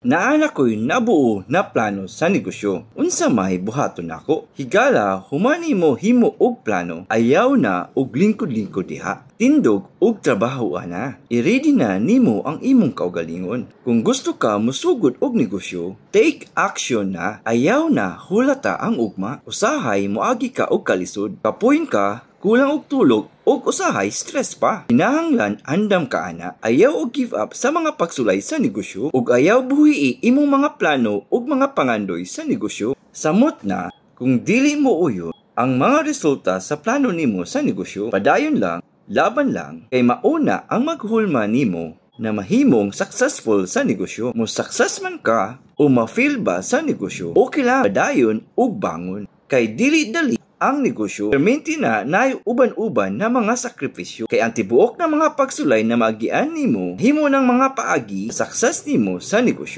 Naa na ko'y nabuo na plano sa negosyo. Unsa may buhaton nako? Higala, human nimo himo og plano, ayaw na og lingkod-lingkod diha. Tindog og trabaho ana. I-ready na nimo ang imong kaugalingon. Kung gusto ka musugod og negosyo, take action na. Ayaw na hulata ang ugma. Usahay moagi ka og kalisod. Kapoyon ka, kulang og tulog ug usahay stress pa. Kinahanglan andam ka ana. Ayaw og give up sa mga pagsulay sa negosyo ug ayaw buhii imong mga plano ug mga pangandoy sa negosyo. Samot na kung dili mo uyon ang mga resulta sa plano nimo sa negosyo. Padayon lang, laban lang, kay mauna ang maghulma nimo na mahimong successful sa negosyo. Mo success man ka o ma-fail ba sa negosyo, okay lang, padayon ug bangon. Kay dili dali ang negosyo, perminti na naay uban-uban na mga sakripisyo. Kay ang tibuok na mga pagsulay na maagian nimo, himo ng mga paagi, success nimo sa negosyo.